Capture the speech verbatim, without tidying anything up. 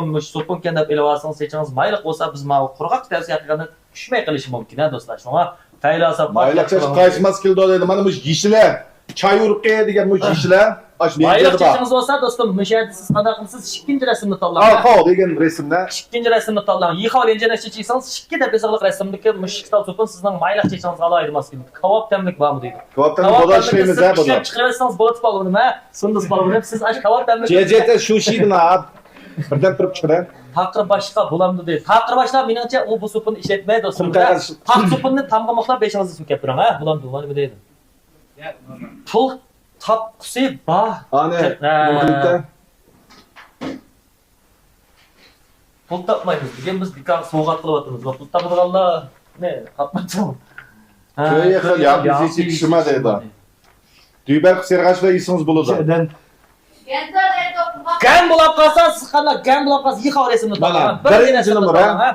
مۇشۇ سوپۇنكەن دەپ ئېلىۋالسىڭىز، چېچىڭىز مايلىق بولسا، بىز ماۋۇ قۇرغاق تەۋسىيە قىلغاندا چۈشمەي قېلىشى مۇمكىن ھە دوستلار. شۇڭا پەيلاساپ مايلىق چاچ قايسى ماس كېلىدۇ دەيدۇ. مانا مۇشۇ يېشىلە، چاي ئۇرۇقى دېگەن مۇشۇ يېشىلە. ئاشۇ مايلىق مېنىڭ بار. چېچىڭىز بولسا دوستۇم، مۇشۇ يەردە سىز قانداق قىلىسىز؟ ئىككىنچى رەسىمنى تاللاڭ. ئاخاۋ دېگەن رەسىمدە. ئىككىنچى رەسىمنى تاللاڭ. يىخاۋ ليەنجيەنەك چېچىسىڭىز ئىككى دەپ يېزىقلىق رەسىمدىكى مۇشۇ ئىككى تال سوپۇن سىزنىڭ مايلىق چېچىڭىزغا ئالاھىدە ماس كېلىدۇ. كاۋاپ تەملىك بارمۇ دەيدۇ. كاۋاپ تەملىك بودا ئىشلەيمىز ھە بودا. ئىشلەپ چىقىرىۋەتسىڭىز بولدى بالىنىم ھە. سۇندۇس بالىنىم سىز ئاشۇ كاۋاپ تەملىك. جېجېتە شۇشىدىن ئاپ. بىردەم تۇرۇپ چىقىدۇ. تاقىر باشقا بولامدۇ دەيدۇ. تاقىر باشلار مېنىڭچە ئۇ بۇ سوپۇننى ئىشلەتمەي دوستۇم. قۇم قەغەز. تاق سوپۇننى تامغا مۇخلاپ بېشىڭىزدا سۈركەپ بېرىڭ ھە. بولامدۇ مانا بۇ دەيدۇ. پۇل تاپقۇسى بار. ئانى ھە. نېمە قىلىپتۇ؟ پۇل تاپمايمىز. بۈگۈن بىز بىكار سوۋغات قىلىۋاتىمىز. پۇل تاپىدىغانلارنى تاپمايدۇ. شۇ يەردە ياقۇزىچى كىشىمە دەيدۇ. دۈيبەر قىسىرغاچلا يېسىڭىز بولىدۇ. گەن بولاپ قالسا سىز قانداق گەن بولاپ قالسا يىخاۋ رەسىمنى مانا، تاللاڭ. بىر بىرىنچى رەسىمنى نومۇر، ھە؟ تاللاڭ، ھە؟